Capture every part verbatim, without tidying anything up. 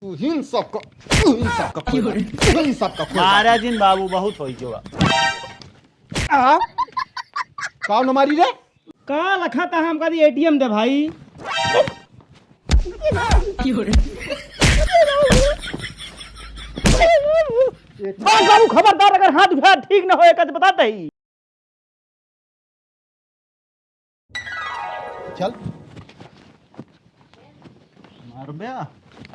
तू ही इन सबका, तू ही इन सबका खोएगा, तू ही इन सबका खोएगा। मारा जिन बाबू, बहुत होई जो। आ? कौन हमारी रे? का लखा था हमका दी एटीएम दे भाई। बस बाबू, खबरदार, अगर हाथ उठा, ठीक न होए, कद बता दही। चल। मारबे?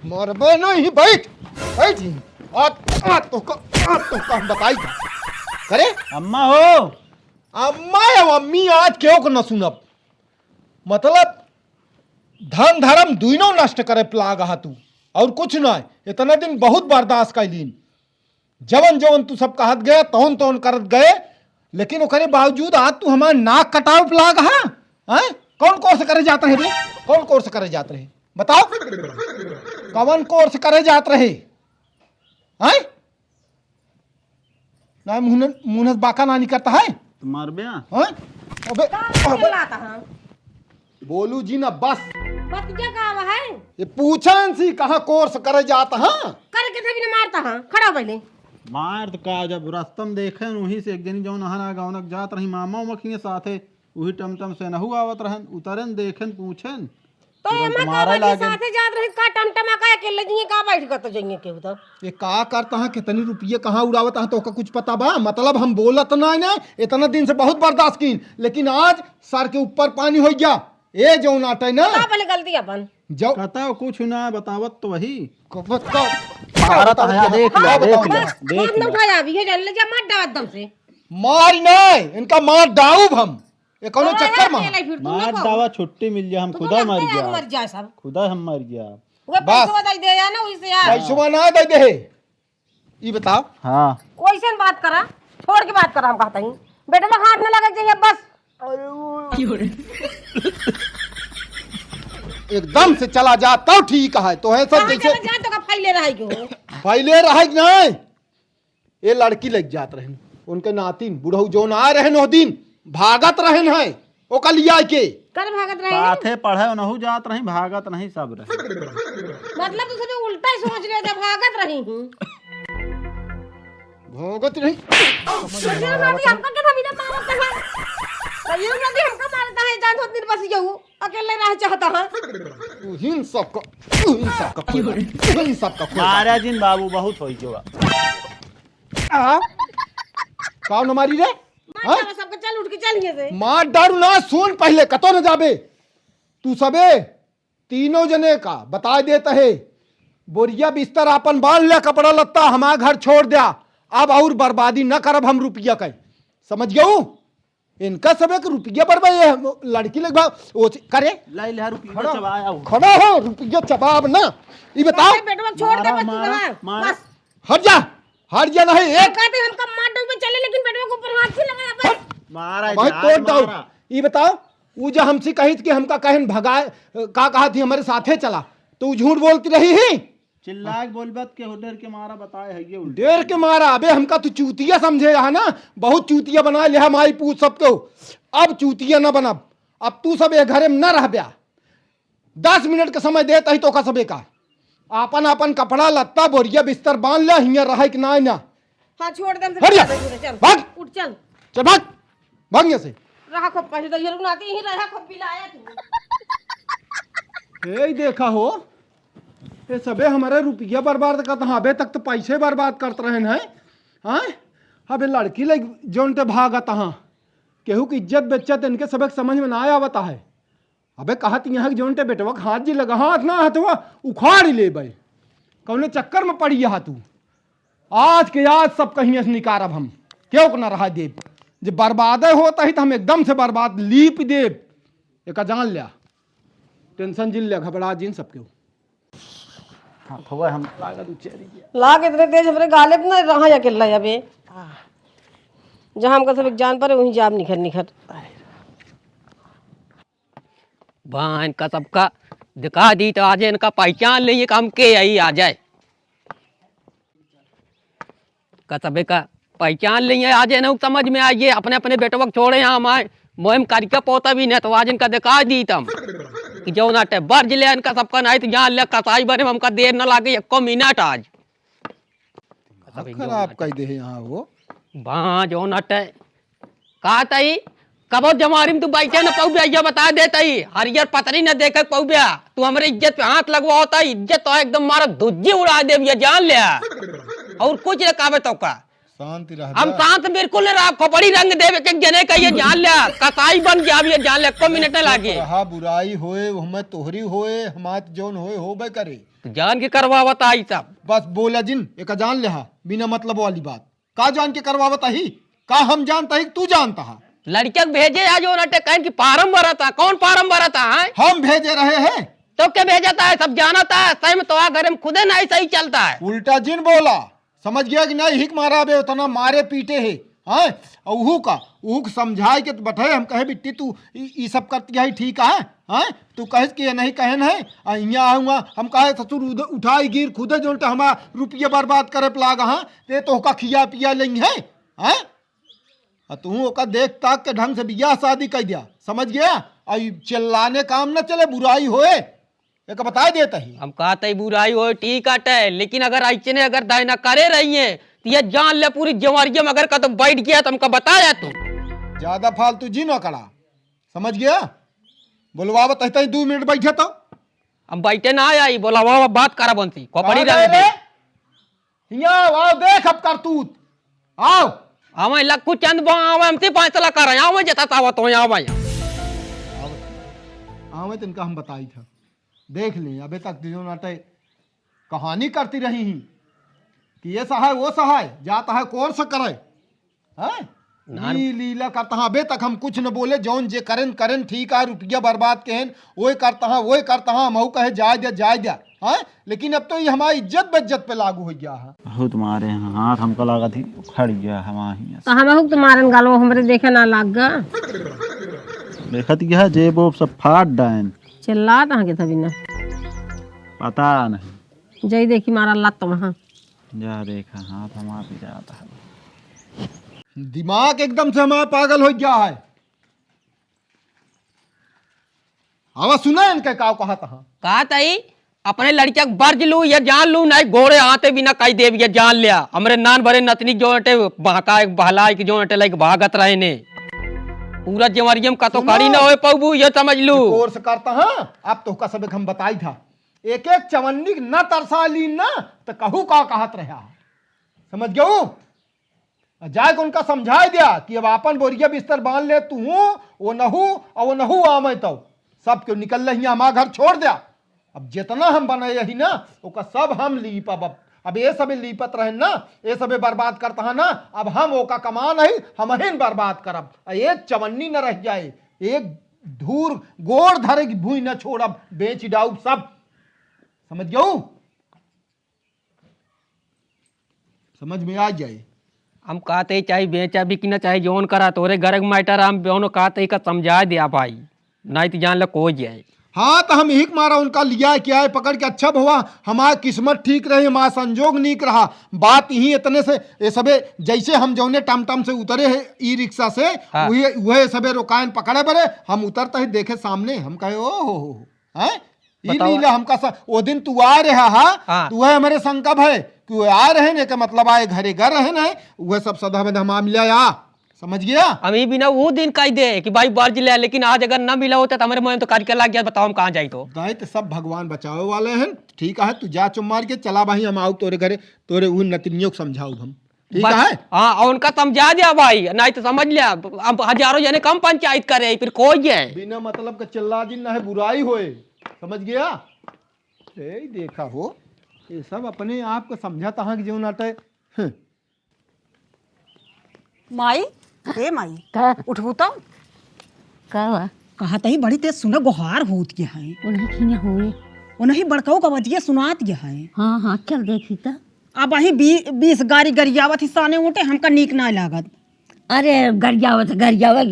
मारबे नहीं, बैठ, बैठ ही। आज, आज तो का, आज तो का हम बताई था। करे? अम्मा हो। अम्मा या अम्मी, आज केहू को न सुनब। मतलब, धन धर्म दुइनों नष्ट करे लाग हा तू, और कुछ ना। इतना दिन बहुत बर्दाश्त कैलीन, जवन जवन तू सब कहत गए, तवन तवन करत गए, लेकिन ओकरे बावजूद आज तू हमार नाक कटावे पे लाग हा? हैं? कौन कोर्स करे जात रहे रे? कौन कोर्स करे जात रहे? बताओ, कौन कोर्स करे जात रहे? हैं? ना मुंह, मुंह से बाका ना निकलता है। तो मारबे? हैं? अबे, का अबे। चिल्लाता है? बोलू जी ना बस। बतिया का आवा है? ये पूछन सी कहाँ कोर्स करे जात हाँ? करे के थे भी ना मारता हाँ, खड़ा हो पहले। मार तो का, जब रस्तम देखे वहीं से एक जनी जौन अहन आ गौनक जात रही मामा उमा के साथे, वही टमटम से नहु आवत रहन, उतरन देखेन पूछेन। तो तुरंत एमा का मारे बाजी लागे। साथे जात रही का टमटमा का अकेले जिए का बैठ कर तो जाइए केहू तो। ये का करता है, कितनी रुपये कहाँ उड़ावत है, तो का कुछ पता बा? मतलब हम बोलत ना है ना, इतना दिन से बहुत बर्दाश्त की, लेकिन आज सर के ऊपर पानी हो गया। ए जौन आटे ना। बता पहले गलती अपन। जो कतौ कुछ ना बतावत तो वही। क-, क-, क-, भारत बताओ, आया, देख लो, हाँ, देख बताओ, लो, बस, देख हाथ न लो। उठाया अभी, ये जान ले जा, मत डाल दम से। मारी नहीं, इनका मार डाउब हम। ये कौनो और चक्कर आया में? अकेले फिर तुम मार लोग। डावा, छुट्टी मिल जाए, हम तुम खुदा लोग मर आया, गया। मर जाए सब। खुदा हम मर गया। वो बस। पैसवा दे दे यार ना, वैसे यार। पैसवा ना दे दे। ई बताओ। हाँ। वैसे न बात करा, छोड़ के बात करा, हम कहता ही। बेटवा हाथ न लगे चाहिए बस। एकदम से चला जा, तब ठीक है। तो है सब हाँ, जैसे चला जा, तो का फैले रहे क्यों? फैले रहे कि नहीं? ये लड़की लग जात रहन, उनके नातिन, बुढ़ऊ जौन आए रहन, ओ दिन भागत रहन है, ओका लिया के। कर भागत रहे? साथे पढ़े, ओनहु जात रही, भागत नहीं, सब रहे। मतलब, तू सभी उल्टा ही सोच ले, जब भागत रही हूँ। भागत रही। सही में भी हमका के भाभी ने मारत है। सही में भी हमका मारत है, जान होत निर्बस जाऊ, अकेले रह चाहता है। तू ही इन सबका, तू ही इन सबका खोएगा, तू ही इन सबका खोएगा। मारा जिन बाबू, बहुत होई जो। आ? कौन हमारी रे? मार हाँ? डालो सबके, चल उठ के चल यहाँ से। मार डालू ना, सुन पहले, कतो न जाबे। तू सबे तीनों जने का बता देत है, बोरिया बिस्तर आपन बांध ले, कपड़ा लत्ता हमार घर छोड़ द्या। अब और बर्बादी न करब हम रुपया के, समझ गऊ? इनका सबे के रुपया बर्बाद, ये लड़की लगभग वो च-, करे। लाई ले रुपया खड़ा, चबाया हो। खड़ा हो, रुपया चबाब ना। ई बताओ। अरे बेटवा छोड़ दे मारा, बस, मारा, हाँ, मारा। बस। हट जा, हट जा नहीं, हम एक कहते हमका मार डाउबे चले, लेकिन बेटवा के ऊपर हाथ से लगाया बस। मारा भाई, जा, तोड़ डाउब। मारा। ई बताओ, ऊ जो हमसे कही थी कि हमका कहन भगाए, का कहा थी हमारे साथे चला, तो ऊ झूठ बोलती रही ही। चिल्ला के बोलबत के हो, डर के मारा बताए है ये उल्टे। डर के मारा, अबे हमका तू चूतिया समझे है ना, बहुत चूतिया बना ले हम आई पूछ सबको। अब चूतिया ना बनब, अब तू सब ए घरे में ना रहब्या। दस मिनट का समय देत ही तोका सबे का। आपन, आपन कपड़ा लत्ता, बोरिया, बिस्तर बांध ले, हियां रहे कि ना, ना। हाँ, छोड़ दे, हमसे हट जा। चल। भाग। उठ, चल। चल, भाग। भाग यहाँ से। रहा खूब पैसे दे, रुक ना, आती ही रहा खूब बिलाया तू। ए, देखा हो, ये सबे हमारे रुपया बर्बाद करत हैं, अबे तक तो पैसे बर्बाद करत रहन हैं। हाँ? अबे लड़की ले जौन ते भागत हैं, केहू की इज्जत बेइज्जत इनके सबक समझ में ना आवत है। अबे कहत यहाँ के जौन ते बेटवा के हाथ जी लगा, हाथ ना हथवा उखाड़ लेबे। कौने चक्कर में पड़ी यहाँ तू? आज के आज सब कहीं से निकारब हम, केहू के ना रहा देब। जे बर्बादे होत ही तो हम एकदम से बर्बाद लीप देब। एका जान ल्या, टेंशन जिन ल्या, घबरा जिन सबके। हाँ, थोड़ा हम लागत उचेरी गया। लाग इतने तेज हमरे गाले पे ना रहा अकेला अबे। जहाँ हमका सब एक जान पड़े वहीं जाब निखर निखर। बहन का सबका दिखा दी तो आज इनका पहचान लेइए कि हम के आई आ जाए। का सबे का पहचान लेइए, आज इन्हें समझ में आइए, अपने अपने बेटवा के छोड़े हम आए, मोहम करके पोता भी नहीं तो आज इनका दिखा दी तम। जौन अटे बर्ज ले इनका सबका, नाहीं तो जान ले कसाई बने में हमका देर न लागे एको मिनट आज। दिमाग खराब कर दे है यहाँ वो। बा जौन अटे का तई, कबो जमारी में तू बैठे न पउबे, ये बता देतई, हरियर पतरी न देखे पउबे। तू हमरे इज्जत पे हाथ लगवावत है, इज्जत तो एकदम मारा धुज्जी उड़ा देब, ये जान ले। और कुछ न कहबे तो का। शांति रह हम जा। शांत बिल्कुल न रहा, खोपड़ी रंग देब एक एक जने का, ये जान ले। कसाई बन जाब, ये जान ले, एको मिनट न लागे। रहा, बुराई होए, हमें तोहरी होए, हमार जौन होए, होबे करे। तो जान के करवावत आई सब। बस बोला जिन, एक जान ले हा, बिना मतलब वाली बात। का जान के करवावत ही? का हम जानत ही कि तू जानत हा? लड़िका के भेजे आ जौन अटे कहन कि फार्म भरत हा। कौन फार्म भरत हा, हैं? हम भेजे रहे हैं। तो के भेजत हा? सब जानत हा, सही में तो आ घरे में खुदे नाहीं सही चलत है। उल्टा जिन बोला, समझ गया कि नाहीं? हिक मारा बे उतना मारे पीटे है, हैं? और उहू का, उहू के समझाए के तो बठे, हम कहे बिट्टी तू ई, ई सब करती है ठीक है, हैं? तू कहिस कि ये नहीं कहन है, आ इहाँ आऊँगा, हम कहे ससुर उध-, उठाई गिर खुदे जौन टे हमार रुपया बर्बाद करे पे लागा, हाँ? ते तोहका खिया पिया लेंगे, हैं? आ तू ओका देख ताक के ढंग से बियाह शादी कर दिया, समझ गया? आ ई चिल्लाने काम न चले, बुराई होए, एक बताए देत ही। हम कहत ही बुराई होए ठीक अटे, लेकिन अगर ऐसे ने अगर दायना करे रही है, तो ये जान ले पूरी जवारिया में अगर कतौ बैठ गया तो हमका बताया तू। ज्यादा फालतू जी न करा, समझ गया? बोलवावत ही तई दू मिनट बैठे तो। हम बैठे ना आई, बोलावा बात करा बनती, खोपड़ी अरे रंग दे। रे, हियाँ आओ, देख अब करतूत। आओ। आवे लक्कू चंद बा, आवे हमसे फैसला कर, आवे जता तावा तो आवे। आवे, आवे तो इनका हम बताई था। देख ले, अबे तक दिनों नाटे कहानी करती रही ही कि ये सहाय, वो सहाय, जाता है कोर्स करे। हैं? नान- ली-, लीला करता हाँ, अबे तक हम कुछ न बोले, जौन जे करेन, करेन, ठीक है, रुपया बर्बाद केहेन, ओए करता हाँ, ओए करता हाँ, हमहू कहे जाए द्या, जाए द्या, हैं? लेकिन अब तो ये हमारी इज्जत बेइज्जत पे लागू हो गया है। बहुत मारे हैं, हाथ हमका लागत ही उखड़ गया है वहाँ ही। तो हमहू के तो मारन गालो हमरे देखे ना लाग गा। देखत गया जे वो सब फाट डायन। चिल्लात हाँ के तभी ना। पता नहीं। जई देखी मारा लत वहाँ। जा देखा, हाथ हमार पिरात है। दिमाग एकदम से हमार पागल हो गया है। आवा सुना इनके का कहत हा। कहत ही, अपने लड़िका के बर्ज लू, ये जान लू, नहीं गोड़े हाथे बिना कही देब, ये जान लिया। हमरे नान भरे नतनी जो अटे, बहका एक बहला एक जो अटे, लाइक भागत रहे ने। पूरा जेवरिया में कतौ सुनो। खड़ी ना होए पउबू, ये समझ लू। कोर्स करता हाँ, अब तोहका सबे हम बताई था। एक एक चवन्नी के ना तरसा ली ना, तो कहू का कहत रहा। समझ गऊ? आ जाए के उनका समझाए दिया कि अब आपन बोरिया बिस्तर बांध ले, तू हूँ, वो नहू, और वो नहू आवे तो। सब क्यों निकल रही है, हमार घर छोड़ दिया। अब जितना हम बनाए रही ना, ओका सब हम लीपब। अब, अब ये सबे लीपत रहे ना, ये सबे बर्बाद करता है ना, अब हम ओका कमा नहीं, हम हिन बर्बाद करब। आ एक चवन्नी न रह जाए, एक धूर गोड़ धरे की भूई न छोड़ब, बेच डाउब सब। समझ गऊ? समझ में आ जाए। हम कहते ही चाहे बेचा बिकी ना, चाहे जौन करा, तोरे घर के मैटर, हम दोनों कहते ही का समझा दिया भाई, नहीं तो जान ले कोई जाए। हाँ, तो हम यही के मारा उनका लिया के आए पकड़ के। अच्छा भवा, हमार किस्मत ठीक रही, हमार संजोग नीक रहा। बात यही इतने से, ये सबे जैसे हम जौने टमटम से उतरे हैं, ई रिक्शा से, हाँ। वही, वही सबे रोकायन पकड़े बरे, हम उतरते ही देखे सामने, हम कहे, "ओ हो हो हो, हैं?" ई बतावा। लीला हमका सा, ओ दिन तू आ रहा हा, हाँ। तू है हमरे शंका भय, कि वो आ रहे ने, के मतलब आए घरे घर रहे ने, वह सब सदा में धमाम ले आ। समझ गया? हम ई बिना वो दिन कह दे कि भाई बर्ज ले, लेकिन आज अगर ना मिला होता तो हमरे मन तो काट के लाग गया, बताओ हम कहाँ जाई तो। दाई तो सब भगवान बचावे वाले हैं, ठीक है, तू जा चुप मार के चला भाई, हम आऊ तोरे घरे, तोरे उन नतनियों को समझाऊ हम। ठीक बस, है? हाँ, और उनका समझा दिया भाई, नहीं तो समझ लिया, अब हजारों जने कम पंचायत करे, फिर कोई है। बिना मतलब का चिल्ला जिन ना है, बुराई होए, समझ गया? ए, देखा हो, ये सब अपने आप को समझा तहाँ कि जो नाटे। हम्म। माई, ए माई, का? उठबू तो? का हुआ? कहा तही बड़ी तेज सुना गोहार होत के है। उन्हें खिया हुए। उन्हें बड़काऊ का बजिया सुनात के है। हाँ, हाँ, चल देखी तो। अब अही बी-, बीस गारी गरियावत ही साने ऊँटे, हमका नीक ना लागत। अरे, गरियावत, गरियावत,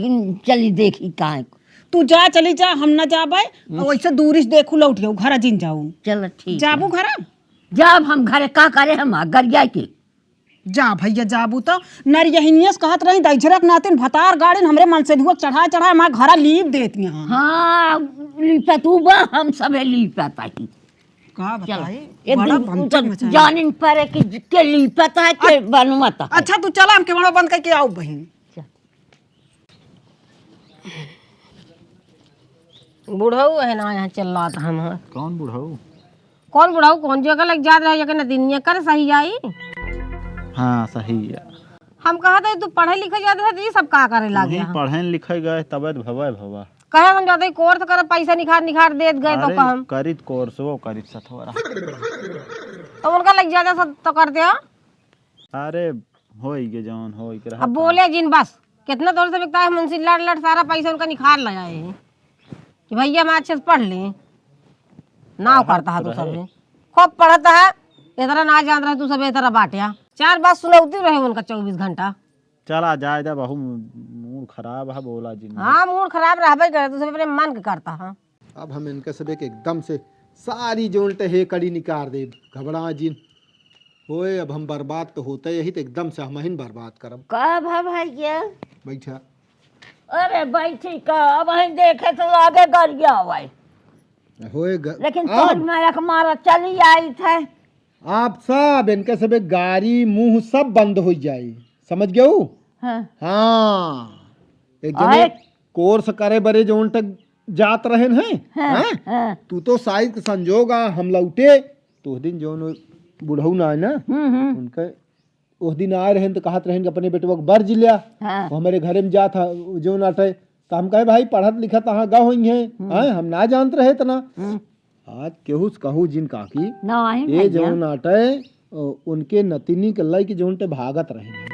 चली देखी काहे को। तू जा, चली जा, हम ना जाबे। हम्म। और वैसे दूरी से देखू लौट गयो, घर जिन जाऊ। चल, ठीक जाबू है। घर? जाब हम घरे, का करे हम, गरिया के? जा भैया, जाबू तो। नरियहिनिया से कहत रही, दैझरक नातिन भतार गाड़िन हमरे मन से धुआ चढ़ा चढ़ा हमार घरा लीप देती हैं। हाँ, लीपत हूँ बा, हम सबे लीपत ही। का चलो, बताई, एक बड़ा दिन भनचक तो मचाई। जानिन परे कि के लीपत है, के अ-, बनवत है। अच्छा, तू चला, हम केवड़ो बंद करके आउब बहिन। चल। बुढ़ऊ है ना, यहाँ चिल्लात हम हैं। कौन बुढ़ऊ? कौन बुढ़ऊ? कौन जगह लग जात रहे, जगह न दिन ये कर सही आई। हाँ, सही है। हम कहा था, तू पढ़े लिखे जात रहे, तो ये सब का करे लागे वहीं यहाँ? पढ़े लिखे गए, तबे तो भवा भवा। कहे हम जाते कोर्स कर, पैसा निखार निखार देत गए तो अरे, कहम। करित कोर्स वो, करित सथवरा। तो उनका लग जाता सब तो करते हो। अरे, होई के जौन होई के अब रहता। बोले जिन बस, कितना तोर से बिकता है मुंशी, लड़ लड़ सारा पैसा उनका निखार ले आए हैं कि भैया हम अच्छे से पढ़ लें। नाव पढ़त करता है तू रहे। सब, खूब पढ़त है, इतना ना जान रहे तू सब, इतना बाटिया। चार बात सुनौती रहे उनका चौबीस घंटा। चला जाए दे, बहू मूड खराब है, बोला जिन। हाँ, मूड खराब रहबे करे, तू सब अपने मन के करता है। अब हम इनके सबे के एकदम से सारी जोन टहे कड़ी निकाल देब, घबरा जिन। होए, अब हम बर्बाद तो होते यही, तो एकदम से हम ही बर्बाद करब। का भा भैया? बैठा। अरे बैठी का, अब हम देखे तो आगे गरिया आवे। होए ग-, लेकिन अब तोर माया के मारा चली आई थे। आप सब इनके सबे गारी मुंह सब बंद हो जाई, समझ गयो? हाँ। हाँ, एक जने आए। कोर्स करे बरे जोन तक जात रहेन हैं, हाँ, हैं? हाँ। तू तो साइज के संजोग आ, हम लौटे, तो उस दिन जोन बुढ़ऊ ना है ना, हम्म, हम्म। उनके उस दिन आए रहेन तो कहत रहेन कि अपने बेटवा के बर्ज लिया, हाँ। वो हमारे घरे में जात है, जोन आटे, तो हम कहे, "भाई, पढ़त लिखत अहाँ गा होई हैं, हम्म। हैं? हम ना जानत रहे इतना।" हम्म। आज केहू से कहू जिन काकी, ना आई ये भैया। जोन आटे, अ, उनके नतिनी के लइके जोन ते भागत रहे।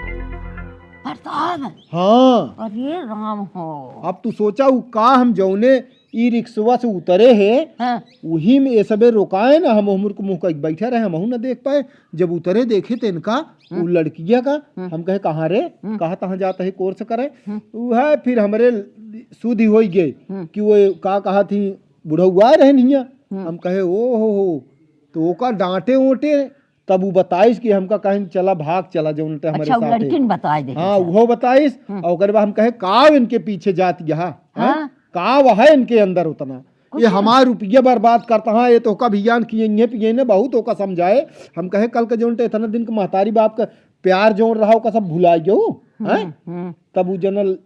प्रताप? हाँ। अरे राम हो। अब तू सोचा, उ का हम जौने ई रिक्शवा से उतरे हे, हाँ। उही में ये सबे रोकाए ना, हम हमर को मुँह कइके बैठे रहे, हमहू ना देख पाए। जब उतरे देखे तो इनका, हम्म। उ लड़किया का, हम्म। हम कहे, "कहाँ रे?" हम्म। "कहाँ तहाँ जात है कोर्स करे?" हम्म। उहे फिर हमरे सुधि होई गए हम्म। कि वो का कहा थी, बुढ़ऊ आए रहे नहीं है। हम्म। हम कहे, "ओ हो हो, तो ओका डांटे ओटे।" तब उ बताइस कि हमका कहेन, "चला भाग, चला जौन ते हमरे अच्छा, उ साथे।" लड़किन बताए दे हाँ, सब। उहो बताइस। हम्म। और ओकरे बाद हम कहे, "काव इनके पीछे जात यहाँ, हैं? हाँ। काव है इनके अंदर उतना? कुछ ये ना। हमार रुपया बर्बाद करता है, ये तो ओका भियान किए, ये पिए ने बहुत ओका समझाए।" हम कहे, "कल के जौन ते इतना दिन के महतारी बाप का प्यार जौन रहा, ओका सब भुला गयो, हैं?" हम्म, हम्म। तब उ जनल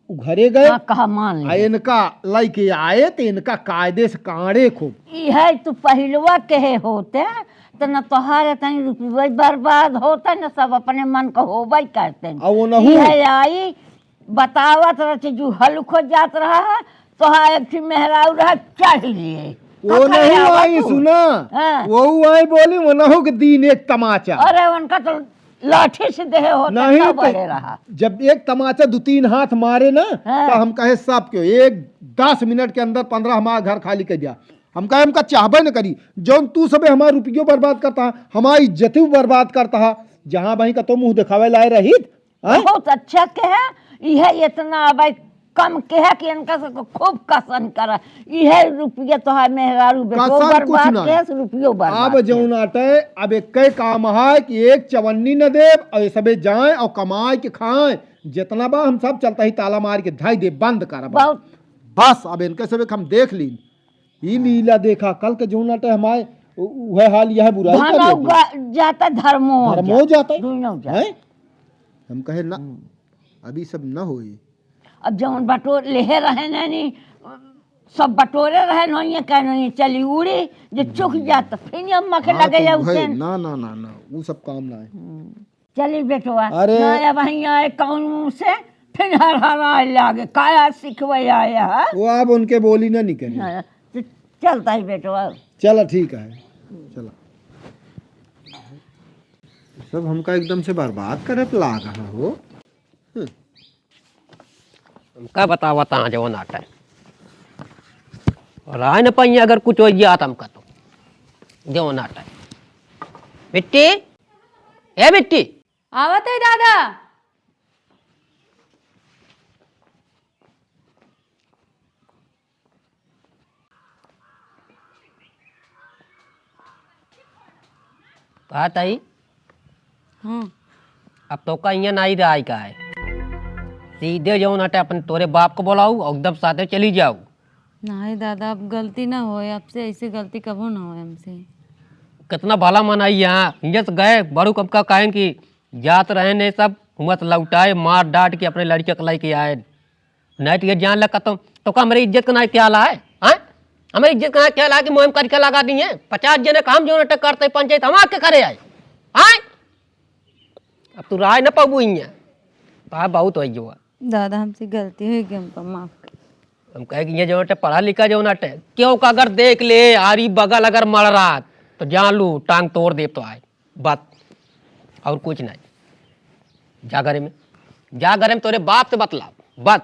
उ घरे गए। हाँ, कहा मान आ ले। इनका लइके आए तो इनका कायदे से काढ़े खूब। इहे तू पहिलवा कहे होते तो न तोहार इतनी रुपये बर्बाद होते, न सब अपने मन का होबे करते। आ वो नहु। इहे आई बतावत रहती जो हलुक हो जात रहा है, तोहार एक ठे मेहरारू रहा चढ़ लिए। वो कखरे नहीं आवा आई, तू। सुना। हाँ। वो आई बोली, वो नहु के दिन एक तमाचा। अरे उनका तो लाठी से देहे होता नहीं तब तो बड़े रहा। जब एक तमाचा दो तीन हाथ मारे ना, हाँ। तो हम कहे, "सब क्यों एक दस मिनट के अंदर पन्द्रह हमारा घर खाली कर दिया।" हम कहे, "हमका चाहबे न करी, जौन तू सबे हमार रुपयो बर्बाद करता है, हमार इज्जतियो बर्बाद करता है, जहाँ बही का तो मुँह दिखावे लाए रहित।" हैं? बहुत अच्छा कहे, इहे इतना अब कम कहे कि इनका सबको खूब कसन करा। इहे रुपया तो है मेहरारू बेटो कसन कुछ बर्बाद ना। कहे, रुपयो बर्बाद अब कहे। जौन आटे, अब एक ही काम है कि एक चवन्नी न देब और सबे जाए और कमाए के खाए। जितना बा हम सब चलता ही ताला मार के धाई दे बंद कर अब। बहुत। बस अब इनके सबे हम देख ली। ई लीला देखा, कल के जौन आटे हमारे उ-, उहे हाल यह बुराई कर धनौ लेते। गा-, जाता धर्मो धर्मो जाता। जाता। दोनों जाता। हैं? हम कहे ना, हम्म। अभी सब न होई। अब जौन बटोर लेहे रहे ना नी, सब बटोरे रहे न, ये कहनो ये चली उड़ी, जे चुक जात, फिर ये अम्मा के हाँ, लगे तो जाऊ उहे, चैन। ना, ना, ना, ना, वो सब काम ना है। हम्म। चली बेटवा, अरे। ना अब हियाँ आए कौन मुँह से, फिर हर हर आए लागे, काया सिखवे आए है। वो आप उनके बोली ना निकले। हाँ, तो चलता ही बेटवा। चला ठीक है, चला। सब हमका एकदम से बर्बाद करे पे लाग रहा हो। हम्म। हमका बतावा ता जवन आटा है। और आए न पाइए अगर कुछ हो गया तो हमका तो। जवन आटा है। बिट्टी, ए बिट्टी। आवत है दादा। का ताई? हम्म। अब तोका इहाँ नाई रहाई का है। सीधे जौन हटे अपन तोरे बाप को बोलाऊ और एकदम साथे चली जाऊ। नहीं दादा, अब गलती ना होए, अब से ऐसे गलती कबो ना होए हमसे। कितना भला मन आई यहाँ, हियाँ से गए, बड़ू कब का कहें कि जात रहे ने सब, हुआँ से लौटाए, मार डांट के अपने लड़के के लेके आए। नहीं तो ये जान लगा तो, तो का हमारी इज्जत का ना ख्याल आए, हाँ? हमारी इज्जत का ना ख्याल आए कि मुहिम करके लगा दी है। पचास जने काम जो नाटक करते पंचायत, हम आके करे आए, हाँ? अब तू राय न पाबू इहाँ, तो बहुत हो जो। दादा, हमसे गलती हो गई, हमको माफ कर। हम कहे कि ये जो नाटक पढ़ा लिखा जो नाटक, क्यों का अगर देख ले, आरी बगल अगर मड़ रहा, तो जान लू, टांग तोड़ दे तो आए। बस, और कुछ नहीं। जा घरे में, जा घरे में तोरे बाप से बतलाओ, बस।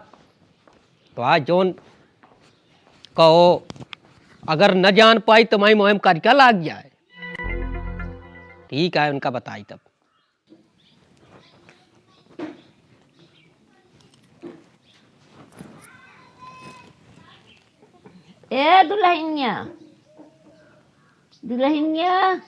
तो आज जोन कहो, अगर न जान पाई तो मैं मुहिम करके लाग जाए। ठीक है, उनका बताई तब। ए दुल्हनिया, दुल्हनिया।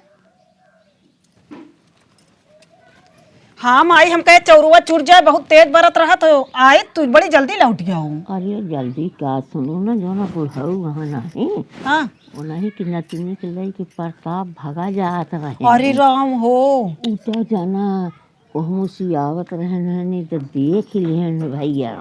हाँ माई, हम कहे चौरुआ चुर जाए, बहुत तेज बरत रहा तो आए, तू बड़ी जल्दी लौट गया हो। अरे जल्दी का, सुनो ना, जो ना बुढ़ऊ वहाँ नहीं, हाँ। वो नहीं कि नतिनी के लई के प्रताप भगा जात रहे। अरे राम हो। उ तो जाना, ओह मुसियावत रहन है, नहीं तो देख लेहन भैया।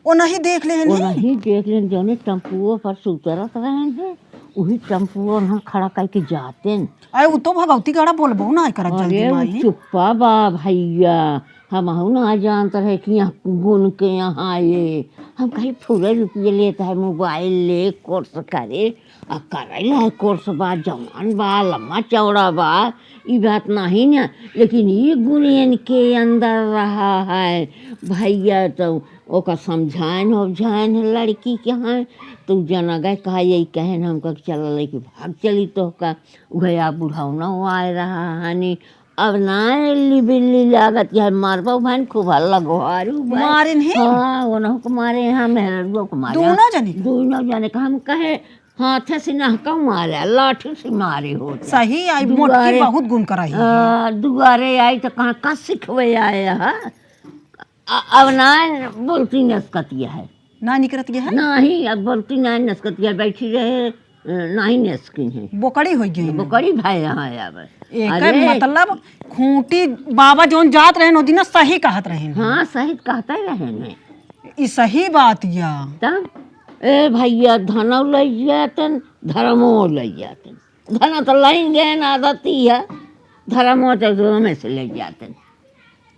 ओनही देख लेहन वो है? नहीं देख लेहन, जौने टेम्पुओ पर से उतरत रहन है, उही टेम्पुओ उन्हन खड़ा करके जातेन। अरे, उ तो भगवती गड़ा बोलबो ना करत जल्दी अरे, उ माई। चुप्पा बा भैया, हमहू ना जानत रहे कि यहाँ गुन के यहाँ आए। हम कहीं फुरे रुपये लेत है, मोबाइल ले, कोर्स करे, आ करैला है कोर्स बा, जवान बा, लम्बा चौड़ा बा, ई बात नहीं ना, लेकिन ई गुण इनके अंदर रहा है भैया, तो ओका समझाइन उमझाइन है लड़की के हैं, तो उ जना गए कहा यही कहेन हमका कि चला लेके भाग चली तो का, उहे आप बुढ़ौना आए रहा हनी, अब ना एल्ली बिल्ली लागत कि है मारबो भान खूब हल्ला गोहारू भाई। मारिन है? हाँ, ओनहु को मारे, हाँ, मेहररुओ को मारे। दोनों जने? दोनों जने का हम कहे, हाथे से नहका मारे, लाठी से मारे होते। सही, आई मोटकी दुआरे, बहुत गुण कराई है। हाँ, दुआरे आई तो कहाँ का सिखवे आए, हाँ? अ-, अब ना बोलती नसकतिया है। ना निकरत गया है? नहीं, अब बोलती ना नसकतिया, बैठी रहे, अ, नहीं नसकी है। बोकड़ी हो गई ना। बोकड़ी भाई यहाँ है अब। एकर अरे। मतलब खूंटी बाबा जौन जात रहे न, ओदिना सही कहत रहे न। हाँ, सही कहते रहे न। ई सही बात या। तब, ए भैया, धनौ लइ जातन, धर्मो लइ जातन। धन त लइ गए न, आदती है, धर्मो त जोर में से लइ जातन।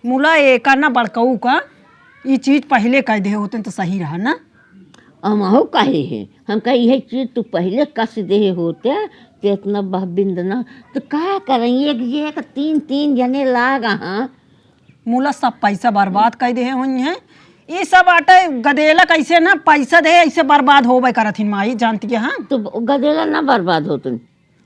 मुला एका ना बड़कऊ का, ई चीज पहिले कह देहे होते तो सही रहा ना। हमहू कहे है, हम कहे, "यह चीज तू पहिले कस देहे होते, तो इतना बहबिंद ना, तो का करें, एक, एक, तीन, तीन जने लाग, हाँ।" मुला सब पैसा बर्बाद कर देहे होई हैं। ई सब आटे गदेला कैसे ना पैसा दे, ऐसे बर्बाद होबे करत हिन माई, जानती है, हाँ? तो गदेला ना बर्बाद होतन।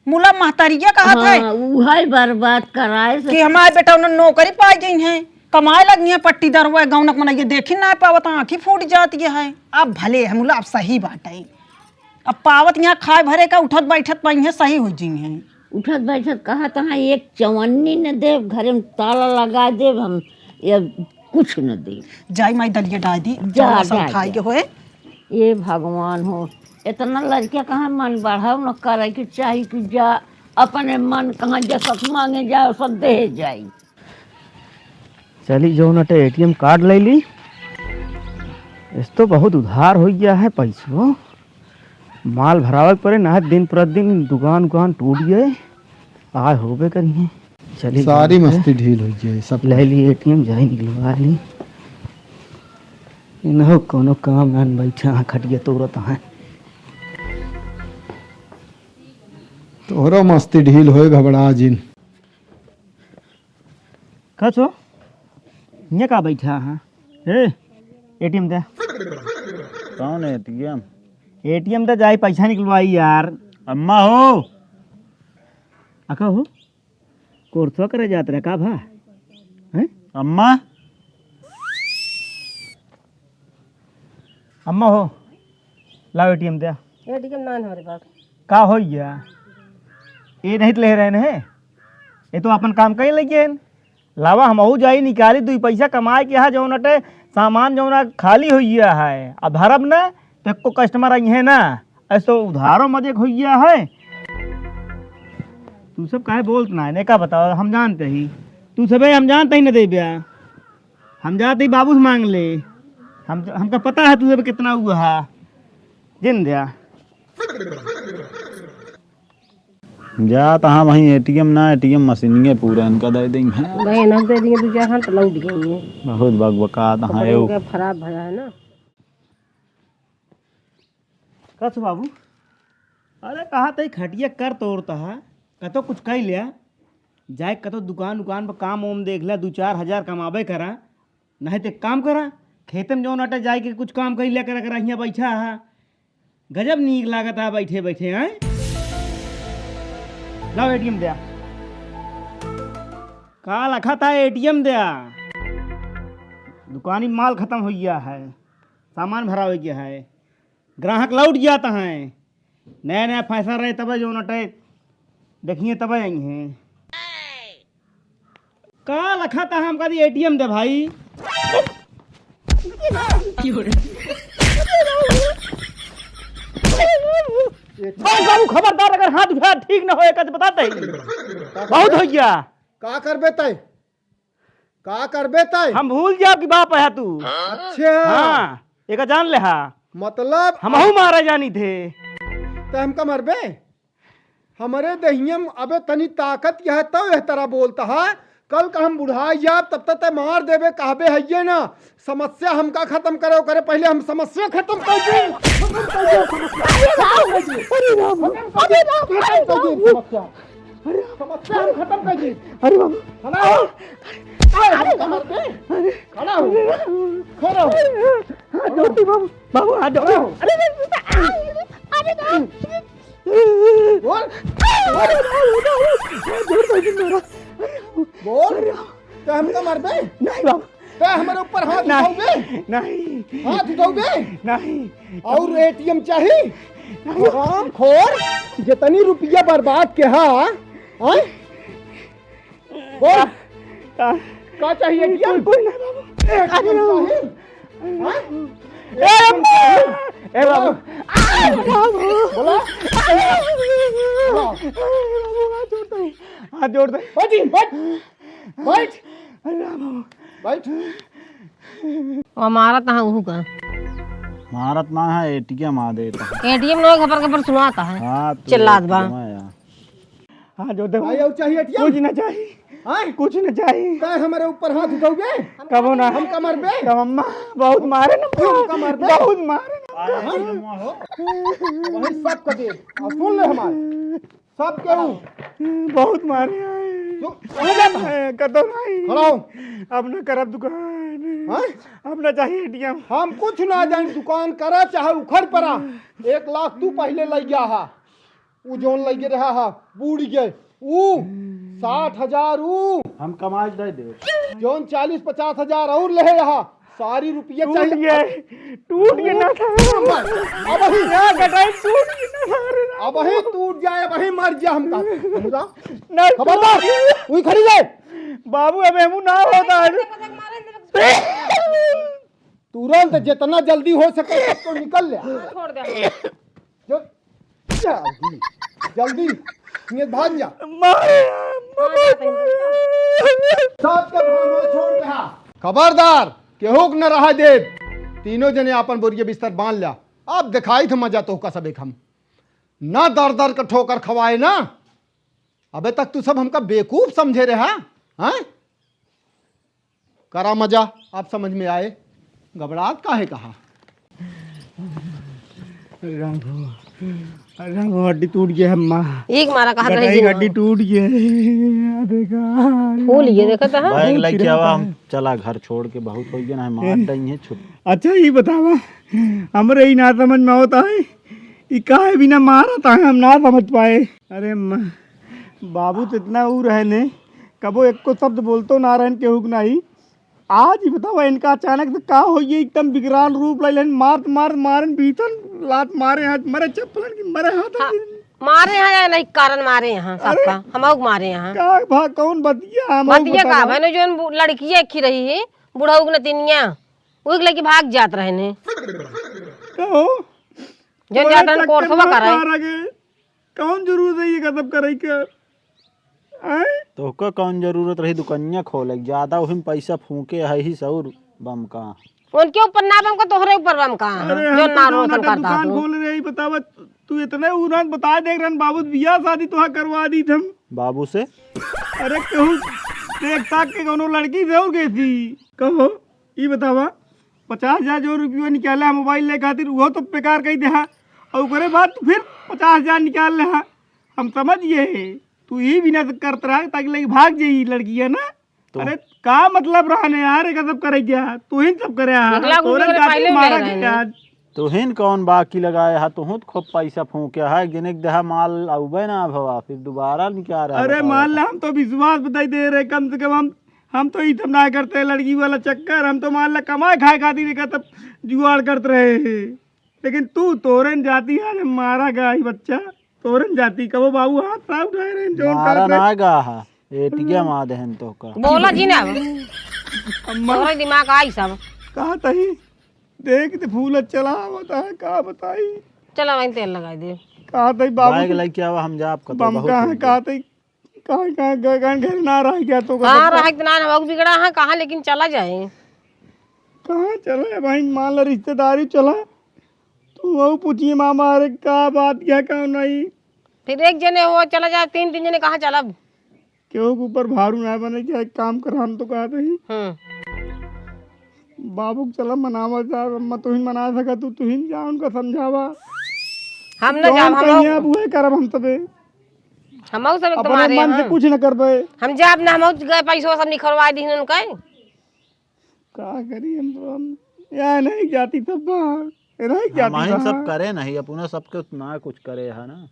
मुला महतरिया कहत है हाँ, उहै बर्बाद कराए से। कि हमारे बेटा उन्हें नौकरी पाई गई है, कमाए लगी है पट्टीदार, वह गौनक मनइया देखी ना पावत, आँखी फूट जाती है। अब भले है मुला, अब सही बात है, अब पावत यहाँ खाए भरे का, उठत बैठत पाई है, सही हो जी है। उठत बैठत कहत है, एक चवन्नी न देब, घरे में ताला लगा देब हम, ये कुछ न देब। जाई माई दलिया डाल दी, जा, चौरा सब जा, खाए जा। के होए। ए भगवान हो, इतना लड़के कहाँ मन बढ़ाओ न करे के चाही कि जा अपने मन कहाँ जसत मांगे जाए, सब दे जाई। चली जो नटे एटीएम कार्ड ले ली, इस तो बहुत उधार हो गया है पैसो। माल भरावे के पड़े ना, दिन प्रतिदिन दुकान उकान टूट गए, आय होबे करी है। चली सारी जाते। मस्ती ढील हो गई सब। ले ली एटीएम, जाई निकलवा ली। इन्हों कोनो काम ना बैठा हाँ, खटिया तोड़त हैं। तोहरो मस्ती ढील होए, घबरा जिन। का छो? हियाँ का बैठा हाँ? ए, एटीएम दे। कौन एटीएम? एटीएम दे, जाई पैसा निकलवाई यार। अम्मा हो। अका हो? कोर्सवा करे जात रहे का भा? हैं? अम्मा? अम्मा हो, लाओ एटीएम दे। एटीएम ना हमारे पास। का हो गया? ये नहीं तो ले रहे हैं? ये तो अपन काम कहीं लगे हैं। लावा, हमहू जाई निकाली दुई पैसा कमाए के, यहाँ जौन अटे सामान जौन खाली हो गया है, अब भरब ना, तो एको customer आई है ना, ऐसो उधारो मजे होइया है। तू सब काहे बोलत ना है, ने का बताओ, हम जानते ही। तू सबे हम जानते ही न देब्या। हम जाते ही बाबू से मांग ले। हम, हमका पता है तू सब कितना हुआ है। जिन द्या। जा तहाँ वहीं ATM ना, ATM मशीनिये पूरा इनका दे देंगे। भाई, इनका दे देंगे, दो चार हाथ लौट गई है। बहुत बकबकात हैं कपड़े वो। इनका खराब भरा है ना। कस बाबू, अरे कहा तई खटिया कर तोड़ता है, कतो कुछ कई लिया, जाए कतो दुकान उकान पर काम वाम देख लिया, दो चार हजार कमाबे करा, नहीं ते काम करा, खेते में जौन अटे जाए के कुछ काम कई लिया करा, करा हियाँ बैठा है। गजब नीक लागत है बैठे बैठे, हैं? लाओ ATM द्या। का लखा था ATM द्या? दुकानी माल खतम हो गया है, सामान भरा हो गया है, ग्राहक लौट जाता है। नया नया फैशन रहे तबे जौन अटे देखिए तबे आई हैं। का लखा था हमका दी ATM दे भाई। बस बाबू खबरदार अगर हाथ उठा ठीक न हो एक बता दे। बहुत हो गया। का करबे तय? का करबे तय? हम भूल जाओ कि बाप है तू। अच्छा। हाँ, एक जान ले हा। मतलब हमहू मारे जानी थे। तय हमका मरबे? हमरे दहिया में अबे तनी ताकत यह तब यह तरह बोलता है। कल का हम बुढ़ा जाब तब तक तय मार देबे कहबे हइये ना। समस्या हमका खत्म करे ओकरे पहले हम समस्या खत्म कर दे। खत्म कर दे समस्या। अरे राम, अरे राम, अरे राम, अरे राम। समस्या। अरे समस्या हम खत्म कर दे। अरे बाबू। खड़ा हो। अरे, अरे, खड़ा हो। अरे, खड़ा हो। हाथ जोड़ती बाबू, बाबू हाथ जोड़ती। खड़ा हो। अरे, अरे, अरे, अरे, बोल। अरे, अरे, अरे, अरे, जोड़ दो जी मेरा। बोल। अरे, तो हमका मारबे? नहीं बाबू। तो हमारे ऊपर हाथ नहीं, उठाओगे? नहीं। हाथ उठाओगे? नहीं। और ATM चाहिए? नहीं। हरामखोर, जितनी रुपया बर्बाद के हा, हाँ? बोल। का, का चाहिए कोई, ATM? कोई ना बाबू। ATM अरे बाबू। चाहिए? हाँ? ए ATM बाबू। चाहिए? ए बाबू। बोला। ए बाबू। बोला। बोला। ए बाबू, हाथ जोड़ता हूँ। हाथ जोड़ता हूँ। बैठ, बैठ। बैठ। अरे बाबू। बैठ। और मारत है उहू का। मारत ना है, ATM आ देता है। ATM ना खबर खबर सुनाता है। हाँ, तो चिल्लात बा। ATM है यार। हाँ, जो देखो। भाई, और चाहिए ATM? कुछ ना चाहिए। हाँ? कुछ ना चाहिए। का हमारे ऊपर हाथ उठाओगे? कबो ना। हमका मरबे? कब अम्मा बहुत मारे ना। हमका मरबे? बहुत मारे ना। हाँ? वही सब कर दे। और सुन ले हमारे। सब केहू। बहुत मारे हैं। जो, कहाँ जाता है? कतो नहीं। खड़ा हो। अब ना करब दुकान। हाँ? अब ना चाहिए ATM। हम कुछ ना जान, दुकान करा चाहे उखड़ पड़ा। एक लाख तू पहले लइ गया हा। उ जौन लगे रहा हा, बूड़ गए। उ साठ हजार उ। हम कमाई दे दे। जौन चालीस पचास हजार और ले रहा, सारी रुपया टूट चाहिए। गए, टूट गए ना सारे। अब ही। क्या कटाई टूट गए ना सारे। अब ही टूट जाए, अब ही मर जा हमका। समझा? नहीं, खबरदार, टूट गए। उही खड़ी रहे। बाबू, अब हमू ना होता है। तुरंत जितना जल्दी हो सके, सब तो निकल ले। छोड़ दे। जो जल्दी, जल्दी, नियत भाग जा। मारे, मारे, मारे। साथ के भागो छोड़ के हा। खबरदार, केहू के न रहा देब। तीनों जने आपन बोरिया बिस्तर बांध ल्या। अब दिखाई थे मजा तोहका सबे के हम। ना दर दर के ठोकर खवाए ना। अबे तक तू सब हमका बेवकूफ समझे रहे, हाँ? करा मजा, अब समझ में आए, घबरात काहे कहा? अरे राम हो, अरे राम हो, हड्डी टूट गया है माँ। एक मारा कहा गटाई रही हड्डी टूट गया है, आ देखा, अरे फूल राम ये हो। देखा था, हाँ? बैग लेके आवा, हम चला घर छोड़ के, बहुत हो गया ना, मार डाई है छुप। अच्छा, ये बतावा, हमरे ही ना समझ में होता है, ई काहे बिना मारत है, हम ना समझ पाए। अरे म-, बाबू तो इतना ऊ रहे ने, कबो एको शब्द बोलतो ना रहन केहू के नाही। आज ही बतावा इनका अचानक से का हो गया, एकदम विकराल रूप ले लेन, मारत मारत मारन बीतन लात मारे हाथ, मरे चप्पलन की मरे हाथ हाँ, मारे हैं या नहीं, कारण मारे हैं अरे, सबका, हम लोग मारे हैं। का भा कौन बतिया, हम लोग बतिया का बतावा। भाई ने जो लड़कियां खी रही है, बुढ़ऊ के नतिनिया, उही के लेके भाग जात रहे ने। कहो? जन तोरे जाता चक्कर कोर्सवा में करे। मारा गए। कौन जरूरत है ये गजब करे के? आय? तोहका कौन जरूरत रही दुकनिया खोले के? ज्यादा ओहिम पैसा फूके है ही सौर बम का। उनके ऊपर ना बम का, तोहरे ऊपर बम का। अरे हम जो तो ना जौन रोशन अड्डा करता दुकान तू। खोल रहे ही, बतावा, तू इतने उन्हान बता दे रहन बाबू, बियाह शादी तोहा करवा दी हम। बाबू से? अरे कहूँ देख ताक के कौनो लड़की से और गई थी। कहो, ई बतावा, पचास हजार जो रुपया निकाला है मोबाइल ले खातिर, वो तो बेकार कही देहा। और ओकरे बाद तू फिर पचास हजार निकाल लेहा। हम समझ गए, तू ई बिना करत रहा ताकि लगी भाग जाई लड़की, है ना? तो अरे का मतलब रहने यार, एक सब करे क्या? तू ही सब करे यार। एक लाख रुपया तोरे के जाति पहले मारा ले के रहे। आज। तोहिन कौन बाकी लगाए हा? तोहू तो खूब पैसा फूके हा। एक जने के देहा माल आउबे ना भवा, फिर दोबारा निकाल रहा अरे बतावा मान तो। ला, हम तो विश्वास बताई दे रहे, कम से कम हम, हम तो ई सब ना करते, लड़की वाला चक्कर। हम तो मान ला कमाए खाए खातिर एक तब जुगाड़ करत रहे हैं। लेकिन तू, तोरन जाति आज मारा गया ही बच्चा, तोरन जाति कबो बाबू हाथ ना उठाए रहे, जोन मारा करत रहे। ना गा हा, एटिया मार देहन तो का। बोला जी ना अब। अम्मा। तोहरे दिमाग आई सब। कहा तही, देख ते फूल चला आवत है, का बताई? चला वहीं तेल लगाई दे। कहा तही बाबू बाइक के लेके आवा, हम जाब कतो, बम बहुत का हो है, गया। कहा तही, कहा, कहा, घर, घर, घर ना रह गया तो कहाँ कहा रहा इतना ना वक्त बिगड़ा है, कहाँ लेकिन चला जाए। कहाँ चला है भाई, मान ला रिश्तेदारी चला। तू वो पूछिए मामा, अरे का बात क्या, का नहीं? फिर एक जने हो चला जाए, तीन, तीन जने कहाँ चलब? केहू के ऊपर भारू ना बने, क्या एक काम कर, हम तो कहत ही। हम्म। बाबू के चला मनावा जा, अम्मा तुहिन मना सका, तू तुहिन जा, उनका समझावा। हम ना जौन जाब, हम कहिया अब उहे करब हम सबे। हमहू सब एक अपने तुम्हारे मन से हैं। कुछ न करबे। हम जाब ना, हमहू गए पैसवा सब निकलवा दीन उनका। का करी हम तो, हम यहाँ नहीं जाती तब बाहर, नहीं जाती हम सब बाहर। करे नहीं, अपना सबके ना कुछ करे है ना।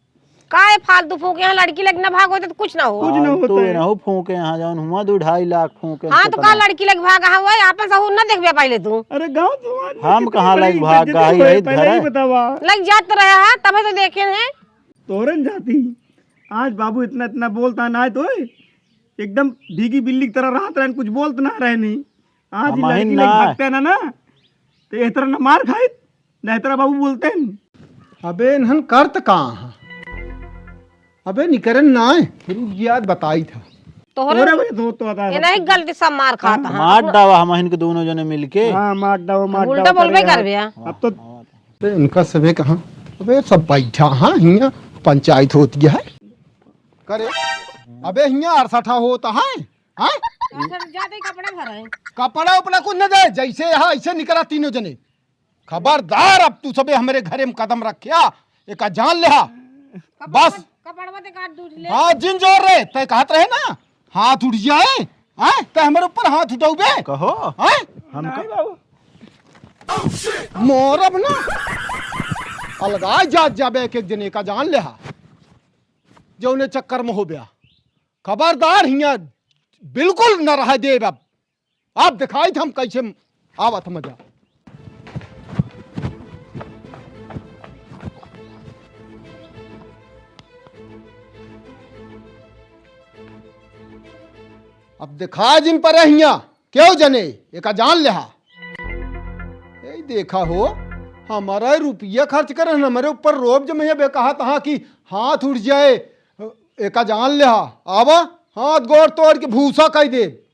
काहे फालतू फूके यहाँ, लड़की लग ना भाग होते तो कुछ ना हो। कुछ ना फालतू होता है। ना हो फूके यहाँ, जौन हुआ दो ढाई लाख फूके हाँ, तो कितना? का लड़की लग भाग, हाँ, वही आपन सहूर ना देखबे पहले तू। अरे गाँव समाज में हम कितनी कहाँ बड़ी लग भाग इज्जत गई, है, यही पहले घर ही है। बतावा। लग जात रहे है, तबे तो देखे हैं। तोरन जाती, आज बाबू इतना, इतना बोलता ना है तो एकदम भीगी बिल्ली की तरह रहत रहन, कुछ बोलत ना रहनी। आज हम ही लड़की अहिन लग ना। भागते ना, ना, तो इस तरह ना मार खाइत। नहीं तेरा बाबू बोलते हैं। अबे इन्हन करत का है? अबे निकरन ना है, रुक गया, बताई था। तोहरे तोहरे वजह से होत होता है ये सब नहीं कुछ। गलती सब मार खात हाँ। है। मार डावा हम इनके दोनों जने मिलके। हाँ, मार डावा, मार उल्टा डावा बोलबे करे करबे यार। अब तो अबे उनका सबे कहाँ? अबे सब बैठा हाँ, हियाँ पंचायत होती है। करे, अबे हियाँ अड़सठा होता है, हाँ? अच्छा, जा दे कपड़ा भरा है। कपड़ा उपड़ा कुछ न दे, जैसे यहाँ ऐसे निकला तीनों जने। खबरदार, अब तू सबे हमरे घरे में कदम रख्या, एका जान लेहा। कपड़वा, बस। कपड़वा ते काट दूध ले। हाँ, जिन जोर रे, तय कहत रहे ना, हाथ उठ जाए, हाँ, तय हमरे ऊपर हाथ उठाऊ बे। कहो। हाँ? हम नहीं का- बाबू। मोरब ना, अलगाए जात जाबे एक एक जने का जान लेहा, जौने चक्कर में हो बया। खबरदार हियाँ बिल्कुल न रह देब अब। आप दिखाई थे हम कैसे आवत मजा। अब दिखा जिन पर हिया, केहू जने, एका जान लेहा। ए देखा हो, हमारा रुपया खर्च करन, हमारे ऊपर रोब जमे बे, कहा तहा कि हाथ उठ जाए, एका जान लेहा। आवा, हाथ गोड़ तोड़ के भूसा कई दे।